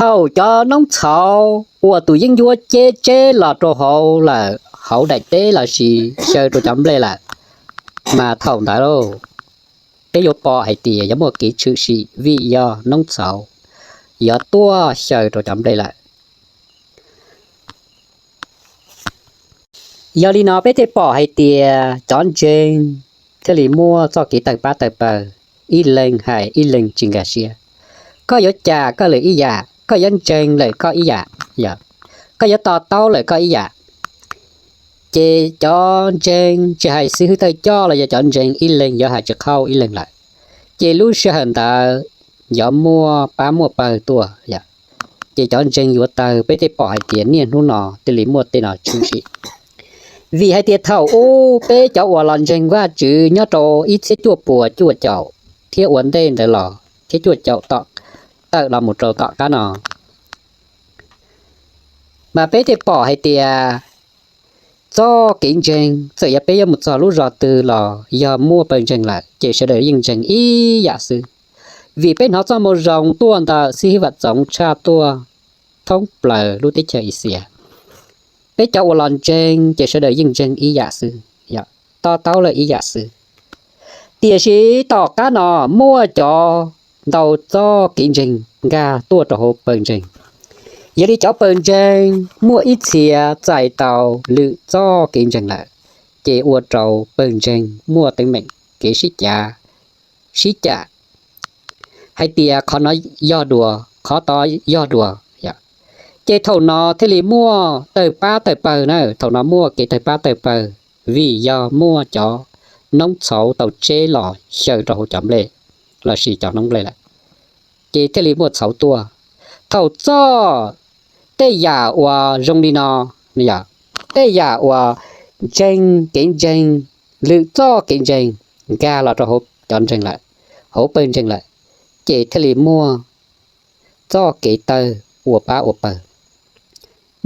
Thaum cov noob txhauv uas tus yeeb ncuab ceb tseb los rau hauv lawm, hauv daim teb lossis xyaw rau cov nplej lawm, mas thaum ntawd lauj, peb yuav pom hais tias yuav muaj kev tshwm sim vim yog noob txhauv yuav tuaj xyaw rau cov nplej lawm. Yog li no peb thiaj pom hais tias cov ntseeg thiaj li muaj txoj kev tawg pab tawg pawg, ib leeg hais ib leeg tsis nkag siab. Koj yuav cas koj lawm ib yam, koj yuav ntseeg lawm koj ib yam, koj yuav to taub lawm koj ib yam. Ces cov ntseeg tsis hais xib hwb thawj coj los yog cov ntseeg ib leeg yuav hais tsis qhau ib leeg lawm, ces lub sij hawm ntawd yuav muaj pab muaj pawg tuaj. Ces cov ntseeg yuav tawg, peb thiaj pom hais tias niaj hnub no thiaj li muaj tej no tshwm sim. Vim hais tias thaum ub peb cov uas los ntseeg Vajtswv nyob rau ib txhiab cuaj puas cuaj caum thiab ua ntej ntawd los thiab cuaj caum tom, tawm los mus rau tom qab no, mas peb thiaj pom hais tias txoj kev ntseeg txawm yog peb yuav mus txog lub zos twg los yog muaj pawg ntseeg lawm ces sawv daws yeej ntseeg ib yam xwb. Vim peb hnov txoj moo zoo tuaj ntawm xib hwb Vam Txoov tshaj tuaj thoob plaws lub teb chaws Axias. Peb cov uas los ntseeg ces sawv daws yeej ntseeg ib yam xwb, to taub lawm ib yam xwb. Tiam sis tom qab no muaj cov ntau txoj kev ntseeg nkag tuaj rau hauv pawg ntseeg. Yog li cov pawg ntseeg muaj ib txhia txais tau lwm txoj kev ntseeg lawm, ces ua rau pawg ntseeg muaj teeb meem kev sib cav, sib cam hais tias qhov no yog dua, qhov tod yog dua. Ces thaum no thiaj li muaj tawg pab tawg pawg na, thaum no muaj kev tawg pab tawg pawg vim yog muaj cov noob txhauv tau tseb los xyaw rau hauv cov nplej lossis cov noob nplej lawm, ces thiaj li muaj txhauv tuaj. Thaum txoj tej yam uas zoo li no, tej yam uas ntseeg kev ntseeg, lwm txoj kev ntseeg nkag los rau hauv cov ntseeg lawm, hauv pawg ntseeg lawm, ces thiaj li muaj txoj kev tawg ua pab ua pawg,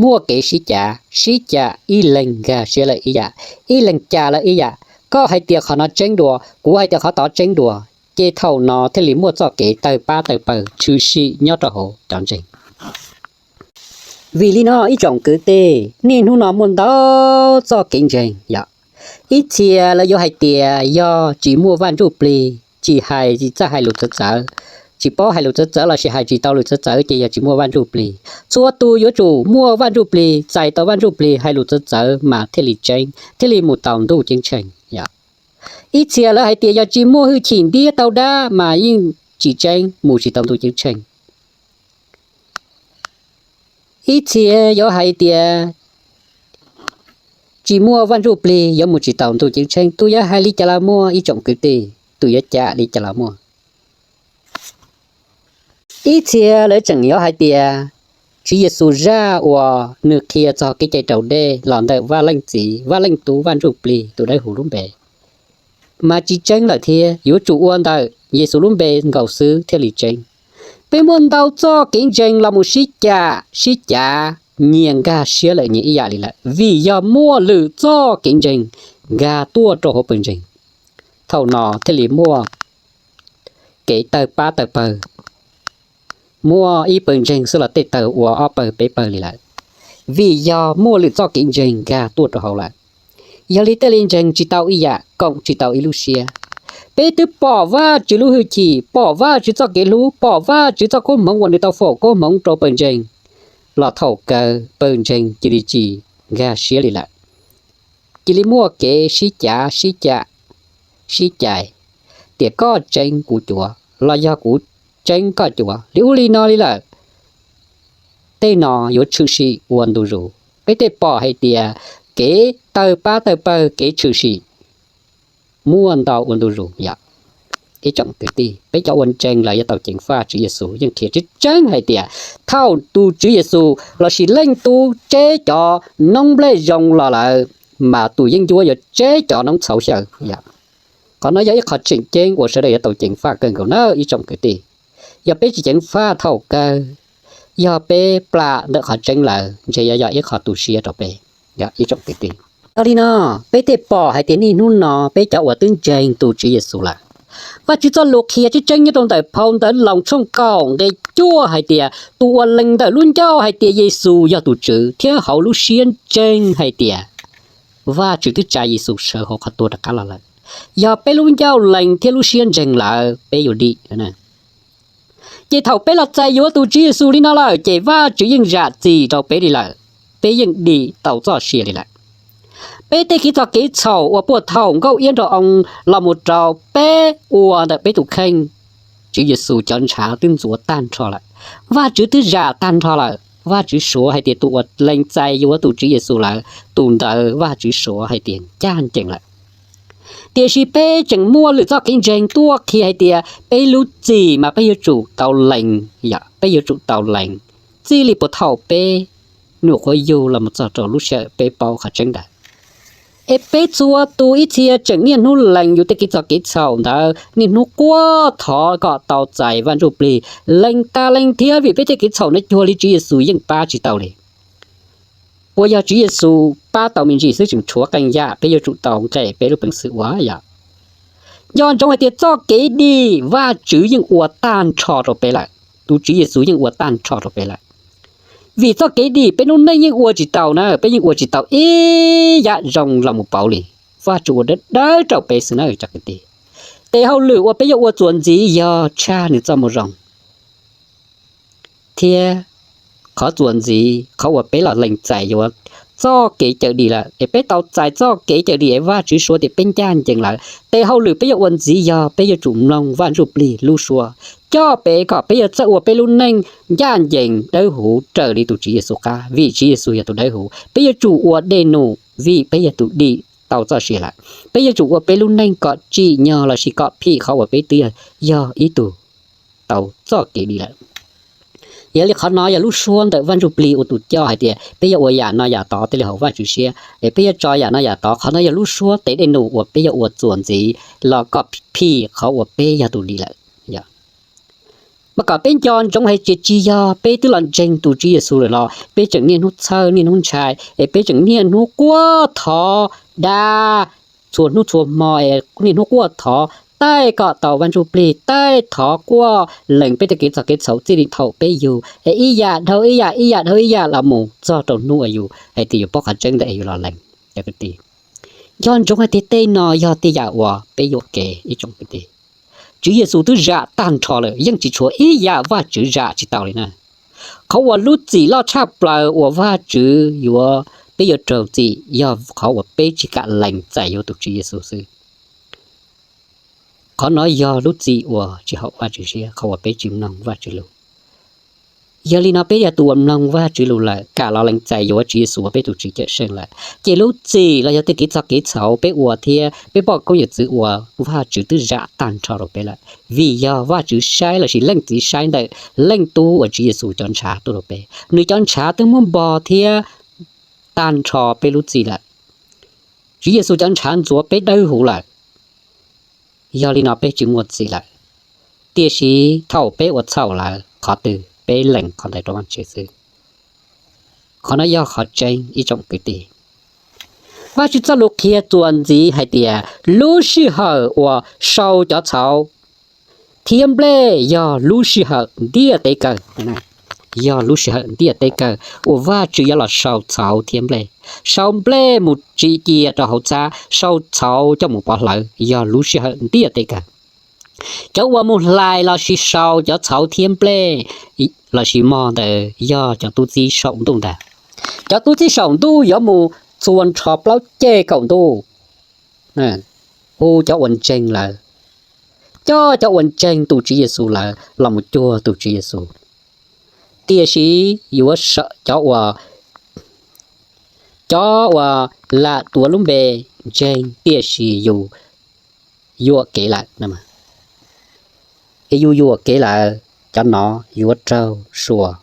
muaj kev sib cav sib cam, ib leeg nkag siab lawm ib yam, ib leeg cam lawm ib yam. Koj hais tias qhov no tseeb dua, kuv hais tias qhov tod tseeb dua, ces thaum no thiaj li muaj txoj kev tawg pab tawg pawg tshwm sim nyob rau hauv cov ntseeg. Vim li no ib tsoom kwv tij, niaj hnub no muaj ntau txoj kev ntseeg yom. Ib txhia lawv yuav hais tias yog tsis muaj Vaj Ntsujplig, plig, tsis hais tsis txawj hais lus txawv txawv, tsis paub hais lus txawv txawv lossis hais tsis tau lus txawv txawv ces yog tsis muaj Vaj Ntsujplig. Txhua tus yuav tsum muaj Vaj Ntsujplig, txais tau Vaj Ntsujplig, hais lus txawv txawv mas thiaj li tseeb, thiaj li mus tau ntuj ceeb tsheej. Ib txhia lawv hais tias yog tsis muaj hwj chim ntiab tau dab mas yeej tsis tseeb, mus tsis tau ntuj ceeb tsheej. Ib txhia yuav hais tias tsis muaj Vaj Ntsujplig yuav mus tsis tau ntuj ceeb tsheej. Tus yuav hais li cas los muaj ib tsoom kwv tij, tus yuav cam li cas los muaj. Ib txhia lawv tseem yuav hais tias Tswv Yexus zaj uas nws qhia txog kev cai raus dej los ntawm Vaj Leej Txiv, Vaj Leej Tub, Vaj Ntsujplig tus dawb huv lub npe mas tsis tseeb lawm thiab, yuav tsum ua ntawm Yexus lub npe nkaus xwb thiaj li tseeb. Peb muaj ntau txoj kev ntseeg los mus sib cam sib cav, nyias nkag siab lawm nyias ib yam li lawm vim yog muaj lwm txoj kev ntseeg nkag tuaj rau hauv pawg ntseeg. Thaum no thiaj li muaj kev tawg pab tawg pawg, muaj ib pawg ntseeg xwb los tej tawg ua ob pawg peb pawg li lawm, vim yog muaj lwm txoj kev ntseeg nkag tuaj rau hauv lawm. Yog li tej li ntseeg tsis tau ib yam, koom tsis tau ib lub siab. Peb twb pom Vajtswv lub hwj chim, pom Vajtswv txoj kev hlub, pom Vajtswv txoj koob hmoov uas nws tau foom koob hmoov rau pawg ntseeg, los thaum kawg pawg ntseeg cia li tsis nkag siab li lawm. Cia li muaj kev sib cav sib cam, sib cais, tias koj tseeb kuv cuav los yog kuv tseeb koj cuav li ub li no li lawm. Tej no yuav tshwm sim ua ntu zus. Peb tej pom hais tias kev tawg pab tawg pawg, kev tshwm sim muaj ntau ua ntu zus yom. Ib tsoom kwv tij, peb cov ua ntseeg los yuav tau ceev faj, Tswv Yexus yeej qhia tseeb tseeb hais tias thaum tus Tswv Yexus lossis Leej Tub tseb cov noob nplej zoo los lawm, mas tus yeeb ncuab yuav tseb cov noob txhauv xyaw. Qhov no yog ib qho tseem ceeb uas sawv daws yuav tau ceev faj kawg nkaus nawb ib tsoom kwv tij. Yog peb tsis ceev faj thaum kawg, yog peb plam ntawm qhov tseeb lawm ntshe yuav yog ib qho tu siab rau peb, ib tsoom kwv tij. Yog li no, peb thiaj pom hais tias niaj hnub no peb cov uas twb ntseeg tus Tswv Yexus lawm, Vajtswv txoj lus qhia tseeb tseeb nyob rau ntawm phau Ntawv Loos tshooj kaum nqe cuaj hais tias tus uas lees ntawm lub ncauj hais tias Yexus yog tus Tswv thiab hauv lub siab ntseeg hais tias Vajtswv twb tsa Yexus sawv hauv qhov tuag rov qab los lawm. Yog peb lub ncauj lees thiab lub siab ntseeg lawm peb yuav dim. Ces thaum peb los txais yuav tus Tswv Yexus li no lawm ces Vajtswv yeej zam txim rau peb li lawm, peb yeej dim tau txoj sia li lawm. Peb tej kev txog kev txhaum uas puaj thaum Nkauj Iab Nraug Oo los mus rau peb ua ntawm peb tus kheej, Tswv Yexus cov ntshav twb ntxuav tag nrho lawm. Vajtswv twb zam tag nrho lawm. Vajtswv suav hais tias tus uas lees txais yuav tus Tswv Yexus lawm, tus ntawd Vajtswv suav hais tias ncaj ncees lawm. Tiam sis peb tseem muaj lwm txoj kev ntseeg tuaj qhia hais tias peb lub txim mas peb yuav tsum tau lees, peb yuav tsum tau lees txij li puag thaum peb nyuam qhuav yug los mus txog rau lub sij hawm peb paub qhov tseeb ntawd. Es peb txhua tus ib txhia tseem niaj hnub lees yus tej kev txog kev txhaum ntawd, niaj hnub quaj thov kom tau txais Vaj Ntsujplig, lees tas lees thiab vim peb tej kev txhaum no cuag li Tswv Yexus yeej pab tsis tau li. Puas yog Tswv Yexus pab tau me ntsis xwb, tseem tshuav qee yam peb yuav tsum tau nqes peb lub peev xwm ua yom? Nco ntsoov hais tias txoj kev dim Vajtswv yeej ua tag nrho rau peb lawm, tus Tswv Yexus yeej ua tag nrho rau peb lawm. Vim txoj kev dim peb lub neej yeej ua tsis tau na, peb yeej ua tsis tau ib yam zoo los mus pauv li. Vajtswv ua dawb dawb rau peb xwb na cov kwv tij. Tes hauj lwm uas peb yuav ua txuas ntxiv yog tshaj nws txoj moo zoo thiab qhov txuas ntxiv, qhov uas peb los lees txais yuav txoj kev cawm dim lawm, es peb tau txais txoj kev cawm dim es Vajtswv suav tias peb ncaj ncees lawm. Tes hauj lwm peb yuav ua ntxiv yog peb yuav tsum mloog Vaj Ntsujplig lub suab coj peb kom peb yuav txawj ua peb lub neej ncaj ncees dawb huv raws li tus Tswv Yexus qab, vim Tswv Yexus yog tus dawb huv. Peb yuav tsum ua dej num vim peb yog tus dim tau txoj sia lawm. Peb yuav tsum ua peb lub neej kom tsim nyog lossis kom phim qhov uas peb twb yog ib tug tau txoj kev dim lawm. Yog li qhov no yog lub suab ntawm Vaj Ntsujplig ua tus coj hais tias peb yuav ua yam no yam tod thiaj li haum Vajtswv siab, es peb yuav tso yam no yam tod. Qhov no yog lub suab tes dej num uas peb yuav ua txuas ntxiv los kom phim qhov uas peb yog tus dim lawm. Mas kom peb nco ntsoov hais tias tsis yog peb twb los ntseeg tus Tswv Yexus lawm los peb tseem niaj hnub txhawj niaj hnub ntshai es peb tseem niaj hnub quaj thov dag txhua hnub txhua hmo es niaj hnub quaj thov taij kom tau Vaj Ntsujplig, taij thov quaj lees peb tej kev txog kev txhaum txij li thaum peb yug es ib yam dhau ib yam, ib yam dhau ib yam los mus txog rau hnub uas yus hais tias yus paub qhov tseeb ntawd es yus los lees. Cov kwv tij, nco ntsoov hais tias tej no yog tej yam uas peb yuam kev ib tsoom kwv tij. Tswv Yexus twb zam tag nrho lawm, yeej tsis tshuav ib yam Vajtswv zam tsis tau li na. Qhov uas lub txim loj tshaj plaws uas Vajtswv yuav, peb yuav raug txim yog qhov uas peb tsis kam lees txais yuav tus Tswv Yexus xwb. Qhov no yog lub txim uas tsis haum Vajtswv siab, qhov uas peb tsis mloog Vajtswv lus. Yog li no peb yog tus uas mloog Vajtswv lus lawm, kam los lees txais yuav Tswv Yexus ua peb tus Tswv Cawmseej lawm, ces lub txim los yog tej kev txog kev txhaum peb ua thiab peb poj koob yawm txwv ua, Vajtswv twb zam tag nrho rau peb lawm. Vim yog Vajtswv saib lossis Leej Txiv saib ntawm Leej Tub uas Tswv Yexus cov ntshav tuaj rau peb, nws cov ntshav twb muab npog thiab tag nrho peb lub txim lawm. Tswv Yexus cov ntshav ntxuav peb dawb huv lawm, yog li no peb tsis muaj txim lawm. Tiam sis thaum peb ua txhaum lawm qhov twg peb lees qhov ntawd rau Vajtswv xwb. Qhov no yog qhov tseeb ib tsoom kwv tij. Vajtswv txoj lus qhia txuas ntxiv hais tias lub sij hawm uas sau cov txhauv thiab nplej yog lub sij hawm ntiaj teb kawg. Yog lub sij hawm ntiaj teb kawg uas Vajtswv yuav los sau txhauv thiab nplej, sau nplej mus tsim cia rau hauv txhab, sau txhauv coj mus pov hlawv, yog lub sij hawm ntiaj teb kawg. Cov uas mus hlais lossis sau cov txhauv thiab nplej lossis mog ntawd yog cov tub txib saum ntuj ntag. Cov tub txib saum ntuj yuav mus txhua nrho plaub ceg kaum ntuj, hu cov uas ntseeg lawv, coj cov uas ntseeg tus Tswv Yexus lawv los mus cuag tus Tswv Yexus. Tiam sis yuav cov uas, cov uas lam tuav lub npe ntseeg tiam sis yus yuam kev lawm, es yus yuam kev lawm, cov no yuav raug suas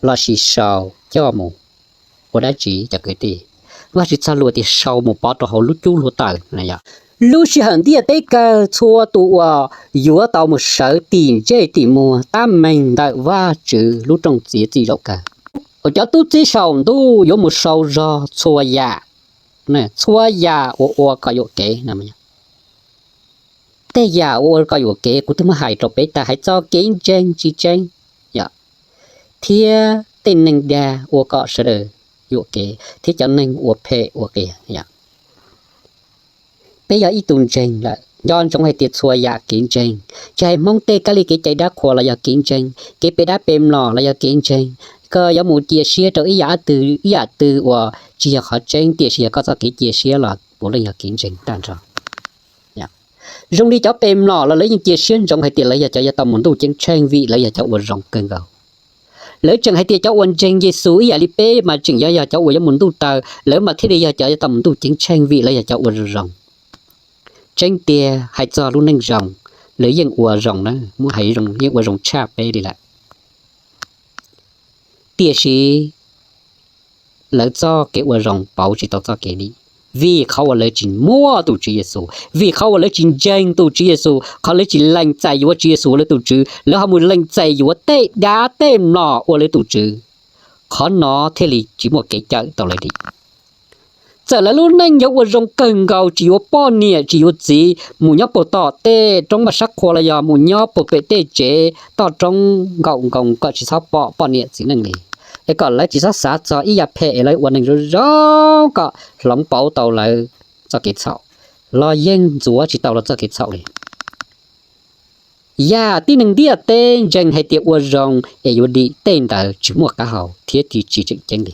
lossis sau coj mus ua dab tsi cov kwv tij? Vajtswv txoj lus tias sau mus pov rau hauv lub cub hluav taws. Lub sij hawm ntiaj teb kawg txhua tus uas yuav tau mus sawv tim ntsej tim muag tab meeg ntawm Vajtswv lub rooj txiav txim zaum kawg. Uas cov tub txib saum ntuj yuav mus sau zog txhua yam, txhua yam uas ua kom yuam kev. tej yam uas ua kom yuam kev kuv twb muab hais rau peb tag, hais txog kev ntseeg tsis tseeb, yog, thiab tej neeg dag ua kom sawv daws yuam kev thiab cov neeg ua phem ua qias. Peb yog ib tug ntseeg lawm, nco ntsoov hais tias txhua yam kev ntseeg, tsis hais Hmoob tej kab li kev cai dab qhuas los yog kev ntseeg, kev pe dab pe mlom los yog kev ntseeg, koj yuav mus cia siab rau ib yam twg, ib yam twg uas tsis yog qhov tseeb tiam sis yog koj txoj kev cia siab los puav leej yog kev ntseeg tag nrho. Zoo li cov pe mlom los lawv yeej cia siab ntsoov hais tias lawv yog cov yuav tau mus ntuj ceeb tsheej vim lawv yog cov ua zoo kawg nkaus. Lawv tseem hais tias cov uas ntseeg Yexus ib yam li peb mas tseem yuav yog cov uas yuav mus ntuj tawg, lawv mas thiaj li yog cov yuav tau mus ntuj ceeb tsheej vim lawv yog cov ua zoo zoo. Tseeb tiag hais txog lub neej zoo, lawv yeej ua zoo na, muab hais zoo yeej ua zoo tshaj peb li lawm. Tiam sis lawv txoj kev ua zoo pauv tsis tau txoj kev dim, vim qhov uas lawv tsis muaj tus Tswv Yexus, vim qhov uas lawv tsis ntseeg tus Tswv Yexus, qhov lawv tsis lees txais yuav Tswv Yexus ua lawv tus Tswv, lawv ho mus lees txais yuav tej dab tej mlom ua lawv tus Tswv. Qhov no thiaj li tsis muaj kev cawm tau lawv li. Txawm lawv lub neej yuav ua zoo kawg nkaus, tsis yuav poj niam tsis yuav txiv, mus nyob puag tom tej roob vaj sab qhua los yog mus nyob puag pem tej tsev toj roob nkaum nkoos kom tsis txhob pom poj niam txiv neej li, es kom lawv tsis txhob xav txog ib yam phem es lawv ua neeg zoo zoo kom hloov pauv tau lawv txoj kev txhaum, los yeej ntxuav tsis tau lawv txoj kev txhaum li. Yam tib neeg ntiaj teb ntseeg hais tias ua zoo es yuav dim tej ntawd tsis muaj qab hau thiab tsis tseem ceeb li.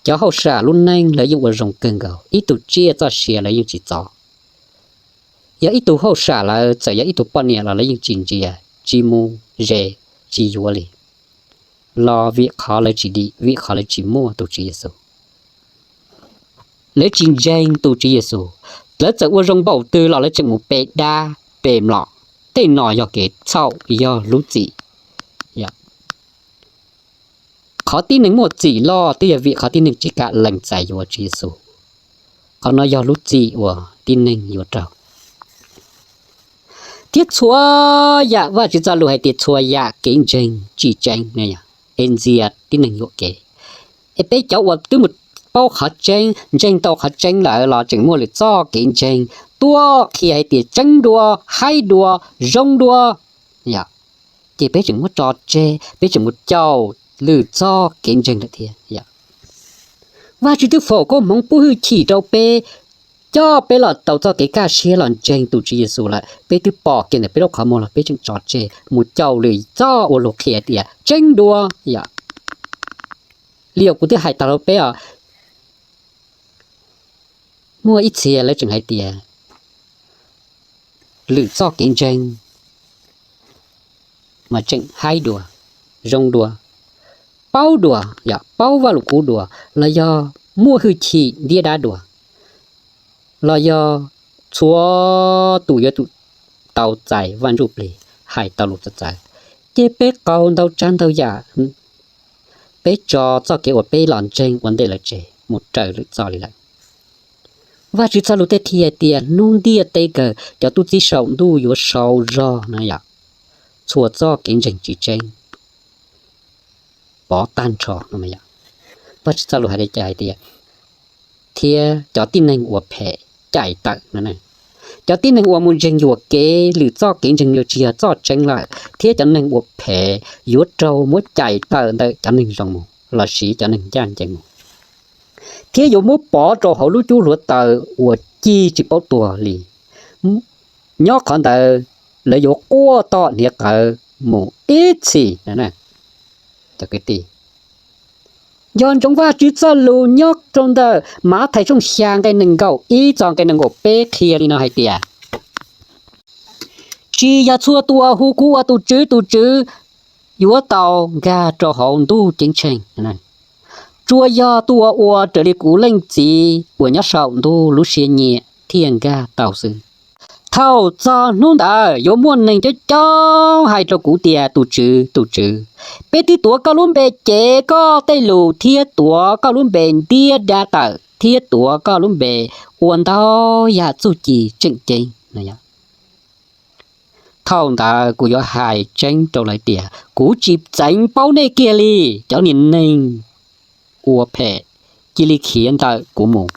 Cov hauj sam lub neej lawv yeej ua zoo kawg nkaus, ib tug tsiaj txoj sia lawv yeej tsis txov. Yog ib tug hauj sam lawv txawm yog ib tug poj niam los lawv yeej tsis ntsia, tsis mus ze, tsis yuav li, los vim qhov lawv tsis dim, vim qhov lawv tsis muaj tus Tswv Yexus. Lawv tsis ntseeg tus Tswv Yexus, lawv txawm ua zoo npaum twg los lawv tseem mus pe dab pe mlom. Tej no yog kev txhaum, yog lub txim. Qhov tib neeg muaj txim loj twb yog vim qhov tib neeg tsis kam lees txais yuav Tswv Yexus. Qhov no yog lub txim uas tib neeg yuav raug. Thiab txhua yam, Vajtswv txoj lus hais tias txhua yam kev ntseeg tsis tseeb, es ntxias tib neeg yuam kev. Es peb cov uas twb mus paub qhov tseeb, ntseeg tau qhov tseeb lawm los tseem muaj lwm txoj kev ntseeg tuaj qhia hais tias tseeb dua, haib dua, zoo dua, ces peb tseem muab tso tseg, peb tseem mus caum lwm txoj kev ntseeg lawm thiab. Vajtswv twb foom koob hmoov pub hwj chim rau peb, coj peb los tau txoj kev kaj siab los ntseeg tus Tswv Yexus lawm, peb twb pom kiag ntawm peb lub qhov muag los peb tseem tso tseg mus caum lwm txoj uas luag qhia tias tseeb dua. Yog li uas kuv twb hais tag rau peb os, muaj ib txhia lawv tseem hais tias lwm txoj kev ntseeg mas tseem haib dua, zoo dua, paub dua, yog paub Vajluskub dua, los yog muaj hwj chim ntiab dab dua, los yog txhua tus yuav tsum tau txais Vaj Ntsuj Plig, hais tau lus txawv txawv. Ces peb qaug ntau tsav ntau yam, peb tso txoj kev uas peb los ntseeg ua ntej lawv tseg mus raws lwm txoj li lawm. Vajtswv txoj lus thiaj qhia tias hnub ntiaj teb kawg cov tub txib saum ntuj yuav sau zog no yom, txhua txoj kev ntseeg tsis tseeb pov tag nrho no. Vajtswv txoj lus hais li cas hais tias, thiab cov tib neeg uas phem cais tawm no, cov tib neeg uas mus ntseeg yuam kev lwm txoj kev ntseeg uas tsis yog txoj tseeb lawm, thiab cov neeg uas phem yuav raug muab cais tawm ntawm cov neeg zoo mus los sis cov neeg ncaj ncees mus, thiab yuav muab pov rau hauv lub cub hluav taws uas cig tsis paub tuag li. Nyob qhov ntawd lawv yuav quaj tom hniav qawv mus ib txhis. Nco ntsoov Vajtswv txoj lus nyob rau ntawm Mathais tshooj xya nqe nees nkaum ib txog nqe nees nkaum peb qhia li no hais tias, tsis yog txhua tus uas hu kuv ua tus Tswv tus Tswv yuav tau nkag rau hauv ntuj ceeb tsheej, tsuas yog tus uas ua raws li kuv Leej Txiv uas nyob saum ntuj lub siab nyiam thiaj nkag tau xwb. Thaum txog hnub ntawd yuav muaj neeg coob coob hais rau kuv tias, tus Tswv, tus Tswv, peb twb tuav koj lub npe cev koj tej lus thiab tuav koj lub npe ntiab dab tawm thiab tuav koj lub npe ua ntau yam txuj ci tseem ceeb. Thaum ntawd kuv yuav hais tseeb rau lawv tias, kuv tsis txeev paub nej kiag li, cov niag neeg ua phem, cia li khiav ntawm kuv mus.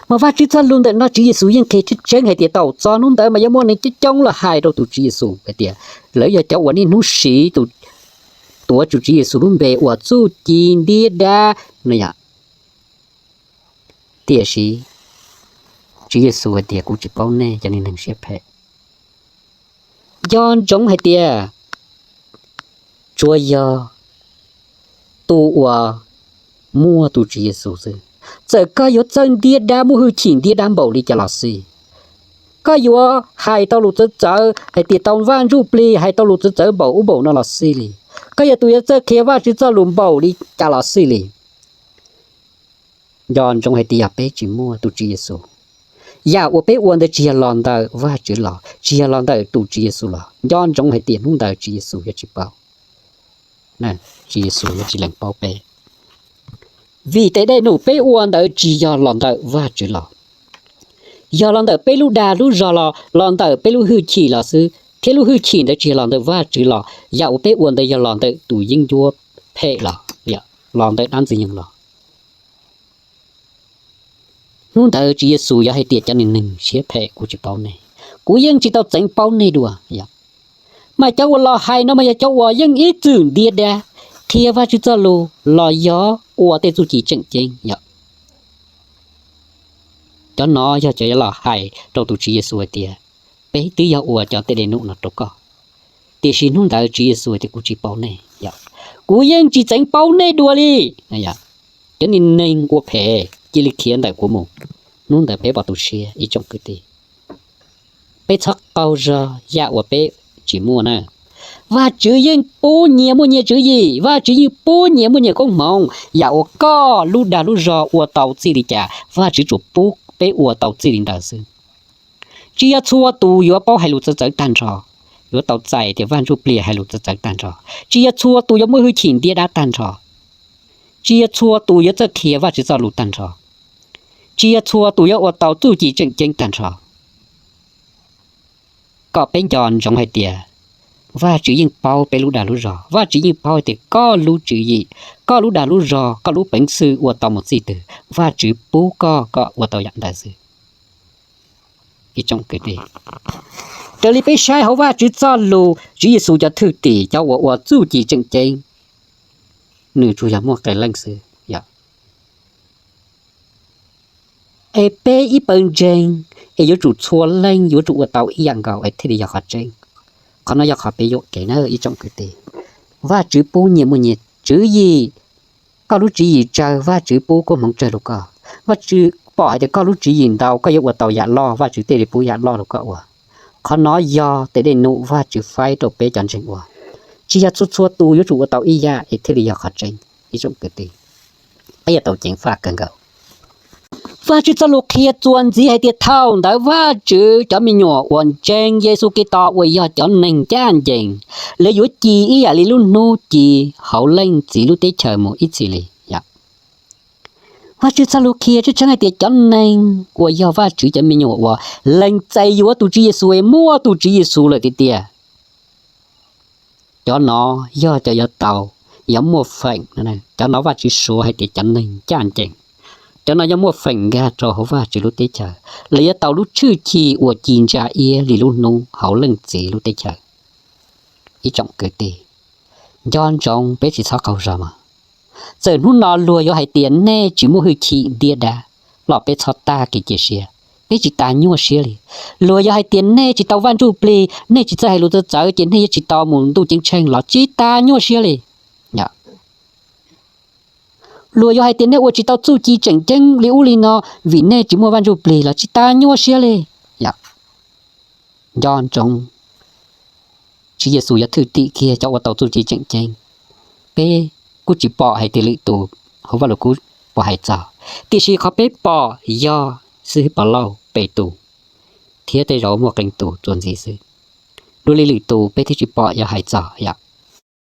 Mas Vajtswv txoj lus ntawm no Tswv Yexus yeej qhia tseeb tseeb hais tias thaum txog hnub ntawd mas yuav muaj neeg coob coob los hais rau tus Tswv Yexus hais tias lawv yog cov uas niaj hnub siv tus, tuav tus Tswv Yexus lub npe ua txuj ci ntiab dab no yom. Tiam sis Tswv Yexus hais tias kuv tsis paub nej cov neeg siab phem. Nco ntsoov hais tias tsuas yog tus uas muaj tus Tswv Yexus xwb, txawm koj yuav txawj ntiab dab muaj hwj chim ntiab dab npaum li cas los xij, koj yuav hais tau lus txawv txawv hais tias tau Vaj Ntsujplig hais tau lus txawv txawv npaum ub npaum no los xij li, koj yog tus yuav txawj qhia Vajtswv txoj lus npaum li cas los xij li, nco ntsoov hais tias yog peb tsis muaj tus Tswv Yexus, yam uas peb ua ntawd tsis yog los ntawm Vajtswv los, tsis yog los ntawm tus Tswv Yexus los, nco ntsoov hais tias hnub ntawd Tswv Yexus yuav tsis paub, Tswv Yexus yuav tsis lees paub peb. Vim tej dej num peb ua ntawd tsis yog los ntawm Vajtswv los, yog los ntawm peb lub dag lub zog los, los ntawm peb lub hwj chim los xwb, thiab lub hwj chim ntawd tsis yog los ntawm Vajtswv los, yam uas peb ua ntawd yog los ntawm tus yeeb ncuab phem los, los ntawm dab ntxwg nyoog los. Hnub ntawd Tswv Yexus yuav hais tias cov neeg siab phem, kuv tsis paub nej, kuv yeej tsis tau txeev paub nej dua. Mas cov uas los hais no mas yog cov uas yeej ib txwm ntiab dab, qhia Vajtswv txoj lus los yog ua tej txuj ci tseem ceeb yom. Cov no yog cov yuav los hais rau tus Tswv Yexus hais tias peb twb yog ua cov tej dej num no rau koj. Tiam sis hnub ntawd Tswv Yexus hais tias kuv tsis paub nej, kuv yeej tsis txeev paub nej dua li. Cov neeg ua phem cia li khiav ntawm kuv mus. Hnub ntawd peb pom tu siab ib tsoom kwv tij. Peb txhob qaug zog yam uas peb tsis muaj na. Vajtswv yeej pub nyias muaj nyias tswv yim, Vajtswv yeej pub nyias muaj nyias koob hmoov. Yam uas koj lub dag lub zog ua tau txij li cas, Vajtswv tsuas pub peb ua tau txij li ntawd xwb. Tsis yog txhua tus yuav paub hais lus txawv txawv tag nrho, yuav tau txais tias Vaj Ntsujplig hais lus txawv txawv tag nrho. Tsis yog txhua tus yuav muaj hwj chim ntiab dab tag nrho. Tsis yog txhua tus yuav txawj qhia Vajtswv txoj lus tag nrho. Tsis yog txhua tus yuav ua tau txuj ci tseem ceeb tag nrho. Kom peb nco ntsoov hais tias Vajtswv yeej paub peb lub dag lub zog, Vajtswv yeej paub hais tias koj lub tswv yim, koj lub dag lub zog, koj lub peev xwm ua tau mus txij twg, Vajtswv pub koj kom ua tau yam ntawd xwb. Raws li peb saib hauv Vajtswv txoj lus, Tswv Yexus cov thwj tim, cov uas ua txuj ci tseem ceeb, nws tsuas yog muaj qee leej xwb. Es peb ib pawg ntseeg es yuav tsum txhua leej yuav tsum ua tau ib yam nkaus es thiaj li yog qhov tseeb. Qhov no yog qhov peb yuam kev na ib tsoom kwv tij. Vajtswv pub nyias muaj nyias tswv yim. Koj lub tswv yim tsawg, Vajtswv pub koob hmoov tsawg rau koj. Vajtswv pom hais tias koj lub tswv yim ntau, koj yuav ua tau yam loj, Vajtswv thiaj li pub yam loj rau koj ua. Qhov no yog tej dej num Vajtswv faib rau peb cov ntseeg ua. Tsis yog txhua txhua tus yuav tsum ua tau ib yam es thiaj li yog qhov tseeb ib tsoom kwv tij. Peb yuav tau ceev faj kawg nkaus. Vajtswv txoj lus qhia txuas ntxiv hais tias thaum ntawd Vajtswv cov me nyuam uas ntseeg Yexus Khetos uas yog cov neeg ncaj ncees, lawv yuav ci ib yam li lub hnub ci hauv Leej Txiv lub teb chaws mus ib txhis li. Vajtswv txoj lus qhia tseeb tseeb hais tias cov neeg uas yog Vajtswv cov me nyuam uas lees txais yuav tus Tswv Yexus es muaj tus Tswv Yexus lawm tiag tiag, cov no yog cov yuav tau, yuav muaj feem. Cov no Vajtswv suav hais tias cov neeg ncaj ncees. Cov no yuav muaj feem nkag rau hauv Vajtswv lub teb chaws, lawv yuav tau lub tshwj chim uas ci ntsa iab li lub hnub hauv Leej Txiv lub teb chaws. Ib tsoom kwv tij, nco ntsoov peb tsis txhob qaug zog mas. Txawm hnub no luag yuav hais tias nej tsis muaj hwj chim ntiab dab los peb txhob tag kev cia siab, peb tsis tas nyuaj siab li. Luag yuav hais tias nej tsis tau Vaj Ntsujplig, nej tsis txawj hais lus txawv txawv ces nej yuav tsis tau mus ntuj ceeb tsheej los tsis tas nyuaj siab li. Luag yuav hais tias nej ua tsis tau txuj ci tseem ceeb li ub li no vim nej tsis muaj Vaj Ntsujplig los tsis tas nyuaj siab li. Nco ntsoov, Tswv Yexus yuav thwj tim kiag cov ua tau txuj ci tseem ceeb. Peb kuj tsis pom hais tias lwm tus hauv Vaj Lug Kub puas hais txog, tiam sis qhov peb pom yog xib hwb Pov Lauj, Petus thiab tej zaum muaj qee tus txuas ntxiv xwb. Dua li lwm tus peb thiaj tsis pom yuav hais txog yom.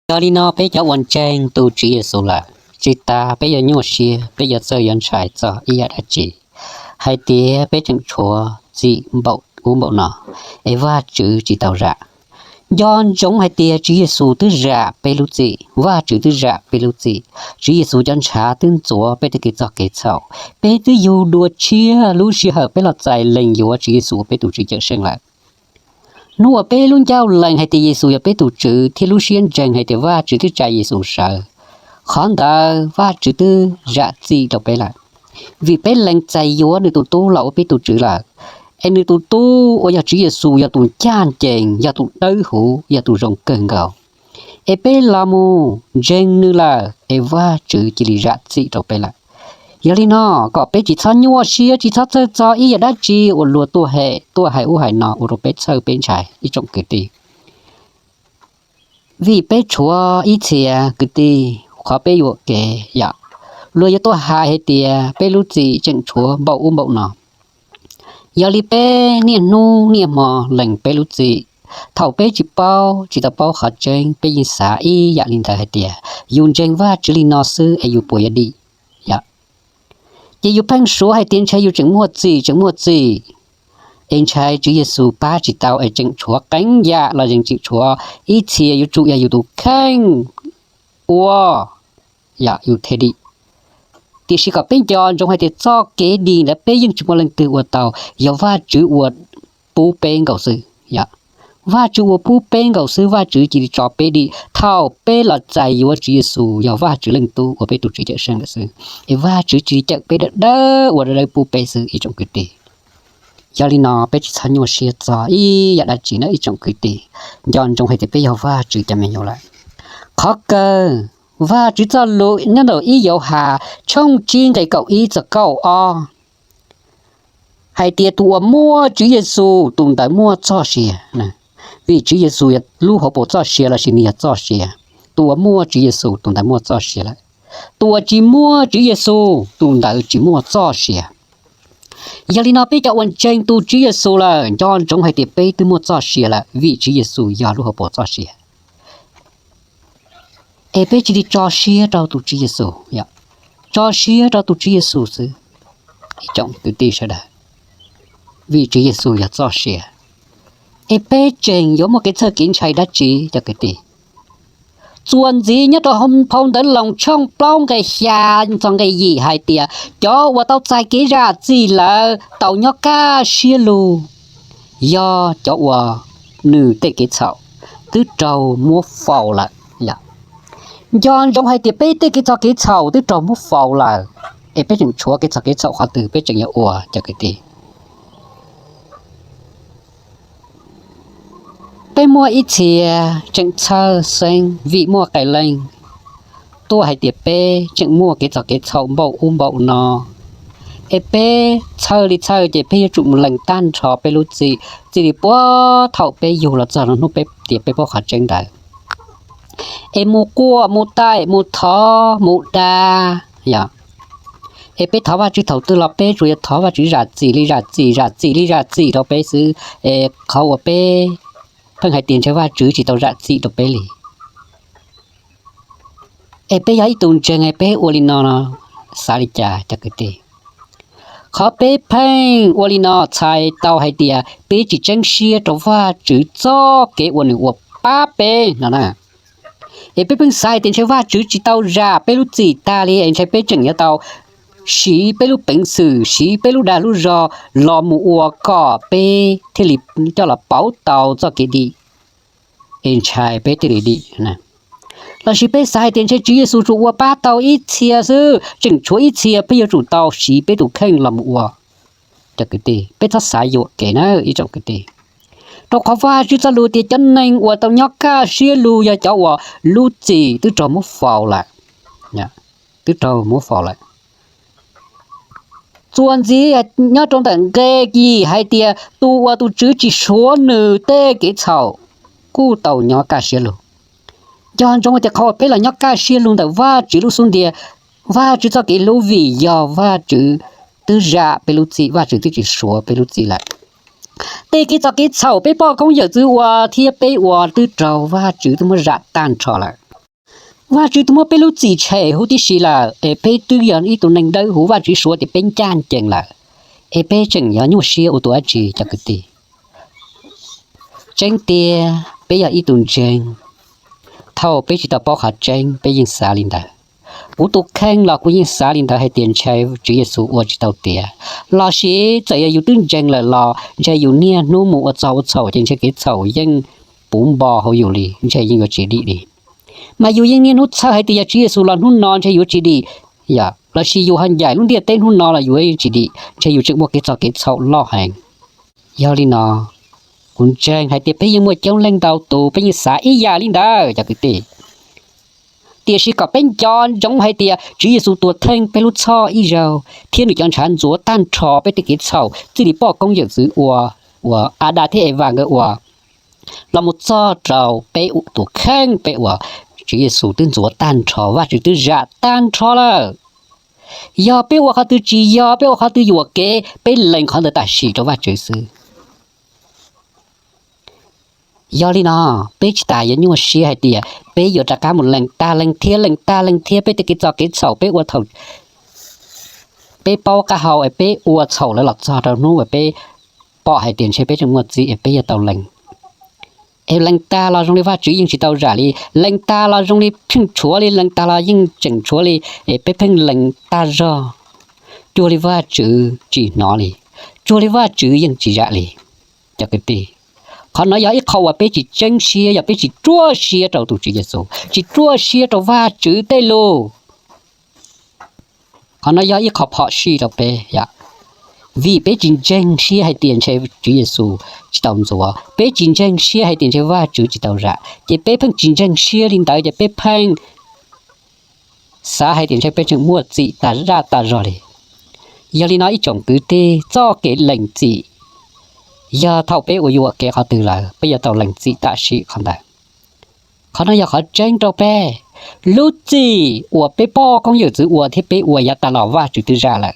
Yog li no peb cov uas ntseeg tus Tswv Yexus lawm, tsis tas peb yuav nyuaj siab, peb yuav txawj yuav ntshai txog ib yam dab tsi, hais tias peb tseem tshuav txim npaum ub npaum no, es Vajtswv tsis tau zam. Nco ntsoov hais tias Tswv Yexus twb zam peb lub txim, Vajtswv twb zam peb lub txim. Tswv Yexus cov ntshav twb ntxuav peb tej kev txog kev txhaum. Peb twb yug dua tshiab lub sij hawm peb los txais lees yuav Tswv Yexus ua peb tus Tswv Cawmseej lawm. Hnub uas peb lub ncauj lees hais tias Yexus yog peb tus Tswv thiab lub siab ntseeg hais tias Vajtswv twb tsa Yexus sawv, qhov ntawd Vajtswv twb zam txim rau peb lawm, vim peb lees txais yuav nws tus Tub los ua peb tus Tswv lawm. Es nws tus Tub uas yog Tswv Yexus yog tus ncaj ncees, yog tus dawb huv, yog tus zoo kawg nkaus. Es peb los mus ntseeg nws lawm es Vajtswv cia li zam txim rau peb lawm. Yog li no, kom peb tsis txhob nyuaj siab, tsis txhob txhawj txog ib yam dab tsi uas luag tuaj hem, tuaj hais ub hais no ua rau peb txhawj peb ntshai ib tsoom kwv tij. Vim peb tshuav ib txhia kwv tij, qhov peb yuam kev yom, luag yuav tuaj hais hais tias peb lub txim tseem tshuav npaum ub npaum no. Yog li peb niaj hnub niaj hmo lees peb lub txim, thaum peb tsis paub, tsis tau paub qhov tseeb, peb yeej xav ib yam li ntawd hais tias yus ntseeg Vajtswv li no xwb es yus puas yuav dim yom. Ces yus pheej suav hais tias ntshai yus tseem muaj txim, tseem muaj txim, es ntshai Tswv Yexus pab tsis tau es tseem tshuav qee yam los yeej tseem tshuav ib txhia yuav tsum yog yus tus kheej ua yam yus thiaj dim. Tiam sis kom peb nco ntsoov hais tias txoj kev dim ntawd peb yeej tsis muaj leej twg ua tau, yog Vajtswv ua pub peb nkaus xwb. Vajtswv ua pub peb nkaus xwb, Vajtswv cia li tso peb dim thaum peb los txais yuav Tswv Yexus yog Vajtswv leej Tub ua peb tus Tswv Cawmseej lawm xwb. Es Vajtswv cia li cawm peb dawb dawb ua dawb dawb pub peb xwb ib tsoom kwv tij. Yog li no peb tsis txhob nyuaj siab txog ib yam dab tsi na ib tsoom kwv tij. Nco ntsoov hais tias peb yog Vajtswv cov me nyuam lawm. Qhov kawg, Vajtswv txoj lus nyob ntawm ib Yauhas tshooj tsib nqe kaum ib txog kaum ob hais tias tus uas muaj Tswv Yexus tus ntawd muaj txoj sia. Vim Tswv Yexus yog lub hauv paus txoj sia lossis nws yog txoj sia. Tus uas muaj Tswv Yexus tus ntawd muaj txoj sia lawm. Tus uas tsis muaj Tswv Yexus tus ntawd tsis muaj txoj sia. Yog li no peb cov uas ntseeg tus Tswv Yexus lawm nco ntsoov hais tias peb twb muaj txoj sia lawm vim Tswv Yexus yog lub hauv paus txoj sia. Es peb cia li tso siab rau tus Tswv Yexus, tso siab rau tus Tswv Yexus xwb ib tsoom kwv tij sawv daws, vim Tswv Yexus yog txoj sia. Es peb tseem yuav muaj kev txhawj kev ntshai dab tsi cov kwv tij? Txuas ntxiv nyob rau phau Ntawv Loos tshooj plaub nqe xya txog nqe yim hais tias cov uas tau txais kev zam txim lawm tau nyob kaj siab lug, yog cov uas nws tej kev txhaum twb raug muab faus lawm. Nco ntsoov hais tias peb tej kev txog kev txhaum twb raug muab faus lawm, es peb tseem tshuav kev txog kev txhaum qhov twg peb tseem yuav ua cov kwv tij? Peb muaj ib txhia tseem txhawj xeeb vim muaj qee leej tuaj hais tias peb tseem muaj kev txog kev txhaum npaum ub npaum no, es peb txhawj li txhawj ces peb yuav tsum mus lees tag nrho peb lub txim, txij li puag thaum peb yug los txog hnub peb tias peb paub qhov tseeb ntawd. Es mus quaj mus taim mus thov mus dag, yog, es peb thov Vajtswv thaum twg los peb tsuas yog thov Vajtswv zam txim li zam txim, zam txim li zam txim rau peb xwb, es qhov uas peb pheej hais tias ntshai Vajtswv tsis tau zam txim rau peb li. Es peb yog ib tug ntseeg peb ua li no, xav li cas cov kwv tij? Qhov peb pheej ua li no txhais tau hais tias peb tsis tseeb siab rau Vajtswv txoj kev uas nws ua pab peb no na. Es peb pheej xav hais tias ntshai Vajtswv tsis tau zam peb lub txim tag li es ntshai peb tseem yuav tau siv peb lub peev xwm, siv peb lub dag lub zog los mus ua kom peb thiaj li coj los pauv tau txoj kev dim, es ntshai peb thiaj li dim. Lossis peb xav hais tias ntshai Tswv Yexus tsuas ua pab tau ib txhia xwb, tseem tshuav ib txhia peb yuav tsum tau siv peb tus kheej los mus ua. Cov kwv tij, peb txhob xav yuam kev na ib tsoom kwv tij, rau qhov Vajtswv txoj lus tias cov neeg uas tau nyob kaj siab lug yog cov uas lub txim twb raug muab faus lawm, twb raug muab faus lawm. Txuas ntxiv nyob rau ntawm nqe yim hais tias tus uas tus Tswv tsis suav nws tej kev txhaum kuj tau nyob kaj siab lug. Nco ntsoov tias qhov uas peb los nyob kaj siab lug ntawm Vajtswv lub xub ntiag, Vajtswv txoj kev hlub vim yog Vajtswv twb zam peb lub txim, Vajtswv twb tsis suav peb lub txim lawm. Tej kev txog kev txhaum peb poj koob yawm txwv ua thiab peb ua twb raug Vajtswv twb muab zam tag nrho lawm. Vajtswv twb muab peb lub txim tshem huv tib si lawm, es peb twb yog ib tug neeg dawb huv, Vajtswv suav tias peb ncaj ncees lawm, es peb tseem yuav nyuaj siab ua tus dab tsi cov kwv tij? Tseeb tiag, Peb yog ib tug ntseeg, thaum peb tsis tau paub qhov tseeb peb yeej xav li ntawd. Kuv tus kheej los kuv yeej xav li ntawd hais tias ntshe Tswv Yexus ua tsis tau tiav, lossis txawm yog yus twb ntseeg lawm los ntshe yus niaj hnub mus ua txog ua txhaum ces ntshe kev txhaum yeej puv npo hauv yus li, ntshe yeej yuav tsis dim li. Mas yus yeej niaj hnub txhawj hais tias yog Tswv Yexus los hnub no ntshe yuav tsis dim, lossis yus ho ncaim lub ntiaj teb hnub no los yuav yeej tsis dim, ntshe yus tseem muaj kev txog kev txhaum loj heev. Yog li no, kuv ntseeg hais tias peb yeej muaj coob leej ntau tus peb yeej xav ib yam li ntawd cov kwv tij. Tiam sis kom peb nco ntsoov hais tias Tswv Yexus tuag theej peb lub txhoj ib zaug thiab nws cov ntshav ntxuav tag nrho peb tej kev txhaum txij li poj koob yawm txwv ua, uas Adas thiab Evas nkawd ua, los mus txog rau peb tus kheej peb ua, Tswv Yexus twb ntxuav tag nrho, Vajtswv twb zam tag nrho lawm. Yog peb ua qhov twg tsis yog, peb ua qhov twg yuam kev, peb lees qhov ntawd tam sim rau Vajtswv xwb. Yog li no, peb tsis tas yuav nyuaj siab hais tias peb yuav rov qab mus lees tag lees thiab lees tag lees thiab peb tej kev txog kev txhaum peb ua thaum peb paub qab hau es peb ua txhaum lawm los txog rau hnub uas peb pom hais tias ntshe peb tseem muaj txim es peb yuav tau lees. Es lees tag los zoo li Vajtswv yeej tsis tau zam li, lees tag los zoo li pheej tshuav li, lees tag los yeej tseem tshuav li, es peb pheej lees tag zog, cuag li Vajtswv tsis hnov li, cuag li Vajtswv yeej tsis zam li. Cov kwv tij, qhov no yog ib qho uas peb tsis tseeb siab, yog peb tsis ruaj siab rau tus Tswv Yexus, tsis ruaj siab rau Vajtswv tej lus. Qhov no yog ib qho phom sij rau peb, vim peb tsis ntseeg siab hais tias ntshe Tswv Yexus tsis tau ntxuav, peb tsis ntseeg siab hais tias ntshe Vajtswv tsis tau zam, ces peb pheej tsis ntseeg siab li ntawd ces peb pheej xav hais tias ntshe peb tseem muaj txim tas zaj tas zog li. Yog li no ib tsoom kwv tij, txoj kev lees txim yog thaum peb ua yuam kev qhov twg lawm peb yuav tau lees txim tam sim qhov ntawd. Qhov no yog qhov tseeb rau peb. Lub txim uas peb poj koob yawm txwv ua thiab peb ua yav tas los Vajtswv twb zam lawm,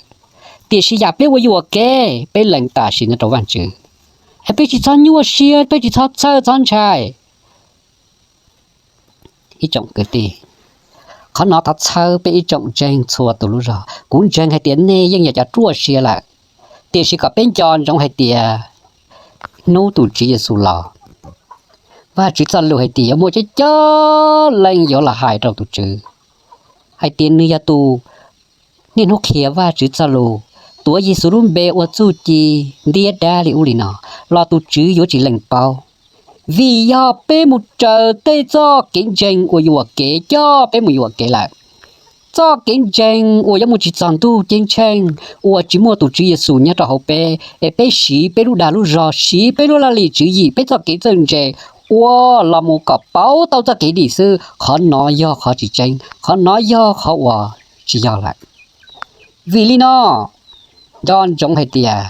tiam sis yam peb ua yuam kev peb lees tam sim no rau Vajtswv, es peb tsis txhob nyuaj siab, peb tsis txhob txhawj txhob ntshai. Ib tsoom kwv tij, qhov no thov txhawb peb ib tsoom ntseeg txhua tus lub zog. Kuv ntseeg hais tias nej yeej yog cov ruaj siab lawm, tiam sis kom peb nco ntsoov hais tias hnub tus Tswv Yexus los, Vajtswv txoj lus hais tias yuav muaj coob coob leej yuav los hais rau tus Tswv hais tias nws yog tus niaj hnub qhia Vajtswv txoj lus, tuav Yexus lub npe ua txuj ci ntiab dab li ub li no, los tus Tswv yuav tsis lees paub. Vim yog peb mus raws tej txoj kev ntseeg uas yuam kev coj peb mus yuam kev lawm. Txoj kev ntseeg uas yuav mus tsis txog ntuj ceeb tsheej uas tsis muaj tus Tswv Yexus nyob rau hauv peb, es peb siv peb lub dag lub zog, siv peb lub laj lim tswv yim, peb txoj kev txawj ntse ua los mus kom pauv tau txoj kev dim xwb, qhov no yog qhov tsis tseeb, qhov no yog qhov uas tsis yog lawm. Vim li no, nco ntsoov hais tias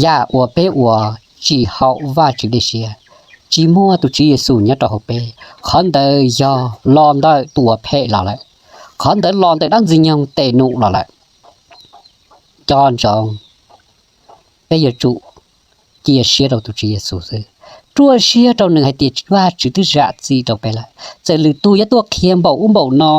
yam uas peb ua tsis haum Vajtswv dej siab, tsis muaj tus Tswv Yexus nyob rau hauv peb, qhov ntawd yog los ntawm tus uas phem los lawm, qhov ntawd los ntawm dab Ntxwg Nyoog tes num los lawm. Nco ntsoov, peb yuav tsum cia siab rau tus Tswv Yexus xwb, ruaj siab rau nws hais tias Vajtswv twb zam txim rau peb lawm. Txawm lwm tus yuav tuaj qhia npaum ub npaum no,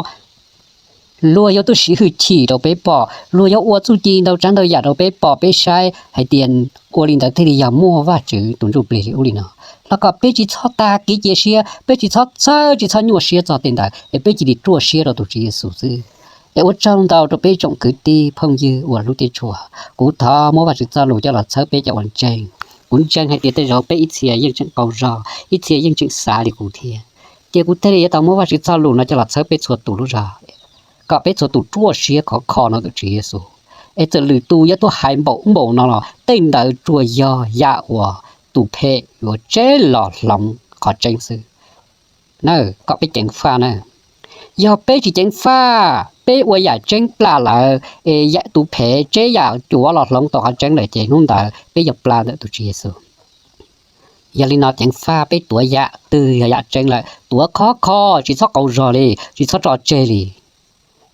luag yuav tuaj siv hwj chim rau peb pom, luag yuav ua txuj ci ntau tsav ntau yam rau peb pom peb saib hais tias ua li ntawd thiaj li yog muaj Vajtswv tus ntsuj plig li ub li no, los kom peb tsis txhob tag kev cia siab, peb tsis txhob txhawj, tsis txhob nyuaj siab txog tej ntawd, es peb cia li ruaj siab rau tus Tswv Yexus xwb. Es ua tsaug ntau rau peb tsoom kwv tij phooj ywg uas hlub thiab tshua. Kuv thov muab Vajtswv txoj lus coj los txhawb peb cov uas ntseeg. Kuv ntseeg hais tias tej zaum peb ib txhia yeej tseem qaug zog, ib txhia yeej tseem xav li kuv thiab. Ces kuv thiaj li yuav tau muab Vajtswv txoj lus no coj los txhawb peb txhua tus lub zog, kom peb txhua tus ruaj siab khov kho no tus Tswv Yexus. Es txawm lwm tus yuav tuaj hais npaum ub npaum no los tej ntawd tsuas yog yam uas tus phem yuav tseb los hloov qhov tseeb xwb. Na, kom peb ceev faj na. Yog peb tsis ceev faj, peb ua yam tseeb plam lawm, es tus phem tseb yam cuav los hloov tau qhov tseeb lawm ces hnub ntawd peb yuav plam ntawm tus Tswv Yexus. Yog li no ceev faj peb tuav yam twg yog yam tseeb lawm, tuav khov kho, tsis txhob qaug zog li, tsis txhob tso tseg li.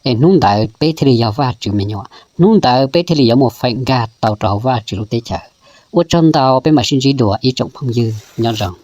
Es hnub ntawd peb thiaj li yog Vajtswv me nyuam, hnub ntawd peb thiaj li yuav muaj feem nkag tau rau hauv Vajtswv lub teb chaws. Ua tsaug ntau, peb mam sib ntsib dua ib tsoom phooj ywg, nyob zoo.